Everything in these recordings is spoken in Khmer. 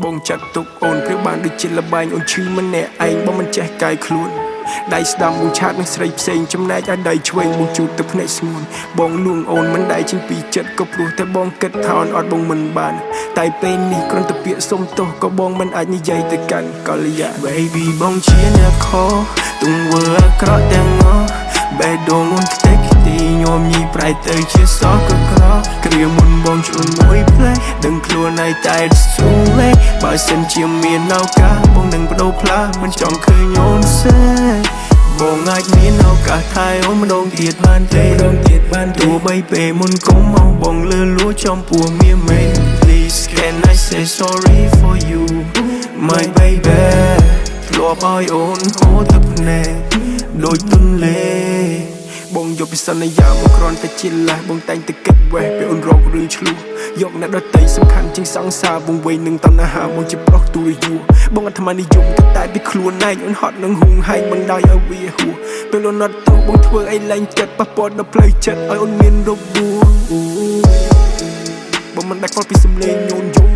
បងចាត់ទុកអូនប្រៀបបានដូចជាលបែងអូនឈឺម្នាក់ឯងបងមិនចេះកាយខ្លួនដៃស្ដាំបងឆាតនឹងស្រីផ្សេងចំណែកឲ្យដៃឆ្វេងបងជូតទៅភ្នែកស្ងួនបងលួងអូនមិនដែលចេញពីចិត្តក៏ព្រោះតែបងគិតថាអូនអត់បងមិនបានតែពេលនេះគ្រាន់តែពាក្យសុំទោសក៏បងមិនអាចនិយាយទៅកាន់កល្យា Baby បងជាអ្នកខុសទង្វើអាក្រក់ទាំងអស់បេះដូងអូនខ្ទេចខ្ទីញោមញីប្រែទៅជាសក់កក្រគ្រាមុនបងជូនមួយផ្លែដឹងខ្លួនឯងតែ it's too late បើសិនជាមានឱកាសបងនឹងបដូរផ្លាស់មិនចង់ឃើញអូន sad បងអាចមានឱកាសថែអូនម្ដងទៀតបានទេម្ដងទៀតបានទោះបីពេលមុនកុំមកបងលឺលួចំពោះមានមេ Please can I say sorry for you, my baby? ធ្លាប់ឲ្យអូនហូរទឹកភ្នែកដូចទន្លេបងយកពីសន្យាមកគ្រាន់តែជាលេសបងតែងតែកិច្ចវេះពេលអូនរករឿងឆ្លោះយកអ្នកដតីសំខាន់ជាងសង្សារបងវ័យនឹងតណ្ហាបងជាប្រុសទូរយួបងអាត្មានិយមគិតតែពីខ្លួនឯងអូនហត់នឹងហួងហែងបណ្ដោយឲ្យវាហួពេលអូនអត់ទោសបងធ្វើអីលែងចិត្តប៉ះពាល់ដល់ផ្លូវចិត្តឲ្យអូនមានរបួសបងមិនដាច់ខ្វល់ពីសំឡេងញោនយំ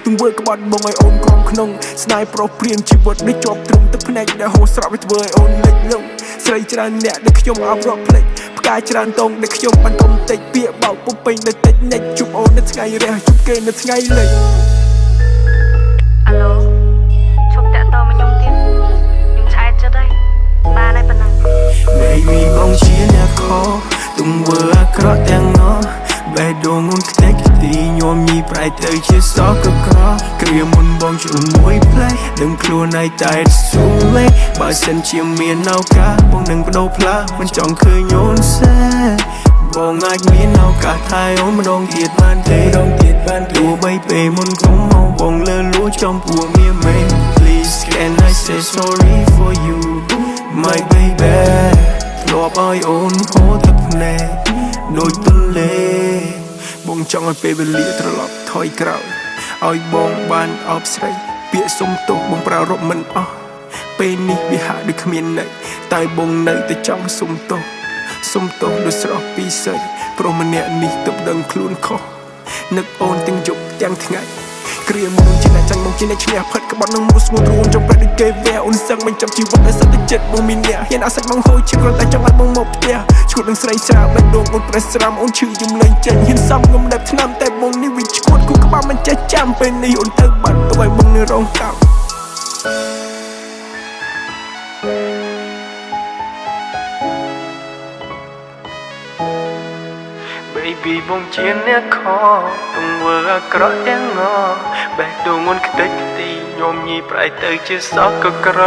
ទង្វើក្បត់បងឲ្យអូនក្រំក្នុងស្នេហ៍ប្រុសព្រាមជីវិតនេះជាប់ទ្រុងទឹកភ្នែកដែលហូរស្រក់វាធ្វើឲ្យអូនលិចលង់ស្រីច្រើនអ្នកដែលខ្ញុំអបរាប់ភ្លេចផ្កាច្រើនតងដែលខ្ញុំបានកុំតិចពាក្យបោកពុំពេញដោយតិចនិចជួបអូននៅថ្ងៃរះជួបគេនៅថ្ងៃលិច អាឡូឈប់តាក់ទងមកខ្ញុំទៀតខ្ញុំឆ្អែតចិត្តហើយបានហើយប៉ុណ្ណឹង Baby បងជាអ្នកខុសទង្វើអាក្រក់ទាំងអស់បេះដូងអូនខ្ទេចខ្ទីញោមញីប្រែទៅជាសក់កក្រគ្រាមុនបងជូនមួយផ្លែដឹងខ្លួនឯងតែ it's too late បើសិនជាមានឱកាសបងនឹងបដូរផ្លាស់មិនចង់ឃើញអូន sad បងអាចមានឱកាសថែអូនម្ដងទៀតបានទេម្ដងទៀតបានទោះបីពេលមុនកុំមកបងលើលួចំពោះមានមេ Please can I say sorry for you, my baby? ធ្លាប់ឲ្យអូនហូរទឹកភ្នែកដូចទន្លេបងចង់ឲ្យពេលវេលាត្រឡប់ថយក្រោយឲ្យបងបានអបស្រីពាក្យសុំទោសបងប្រើរាប់មិនអស់ពេលនេះវាហាក់ដូចគ្មានន័យតែបងនៅតែចង់សុំទោសសុំទោសដោយស្រស់ពីស័យព្រោះម្នាក់នេះទើបដឹងខ្លួនខុសនឹកអូនទាំងយប់ទាំងថ្ងៃគ្រាមុនជាអ្នកចាញ់បងជាអ្នកឈ្នះផិតក្បត់នឹងមកស្ងួនរួនចង់ប្រែដូចគេវះអូនសឹងបញ្ចប់ជីវិតដោយសត្វតែចិត្តបងមានអ្នកហ៊ានអាសាច់បងហូរឈាមគ្រាន់តែចង់ឲ្យបងមកផ្ទះឈួតនឹងស្រីស្រាបេះដូងអូនប្រេះស្រាំអូនឈឺយំលែងចេញហ៊ានសំងំដែបឆ្នាំតែបងនេះវាឈួតគូក្បាលមិនចេះចាំពេលនេះអូនទៅបាត់ទៅឲ្យបងនៅរងកម្ម Baby បងជាអ្នកខុសទង្វើអាក្រក់ទាំងអស់បេះដូងអូនខ្ទេចខ្ទីញោមញីប្រែទៅជាសក់កក្រ